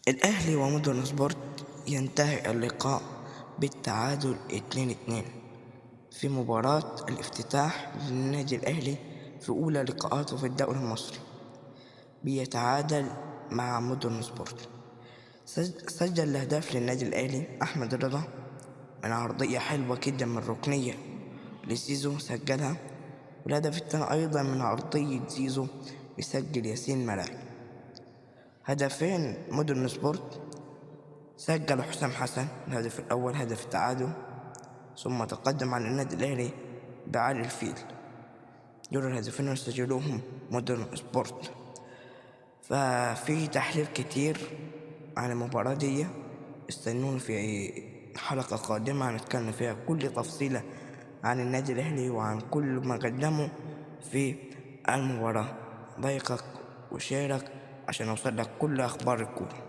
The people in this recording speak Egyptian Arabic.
الأهلي ومودرن سبورت ينتهي اللقاء بالتعادل 2-2 في مباراة الافتتاح للنادي الأهلي في أولى لقاءاته في الدوري المصري، بيتعادل مع مودرن سبورت. سجل الأهداف للنادي الأهلي أحمد رضا من عرضية حلوة جدا من ركنية لزيزو سجلها، والهدف الثاني أيضا من عرضية زيزو بيسجل ياسين مراعي. هدفين مودرن سبورت سجل حسام حسن الهدف الأول هدف التعادل، ثم تقدم على النادي الأهلي بعلي الفيل. دول الهدفين اللي سجلوهم مودرن سبورت. ففي تحليل كتير عن المباراة دي، استنونا في حلقة قادمة هنتكلم فيها كل تفصيلة عن النادي الأهلي وعن كل ما قدمه في المباراة. لايكك وشارك عشان أوصل لك كل أخبار الكورة.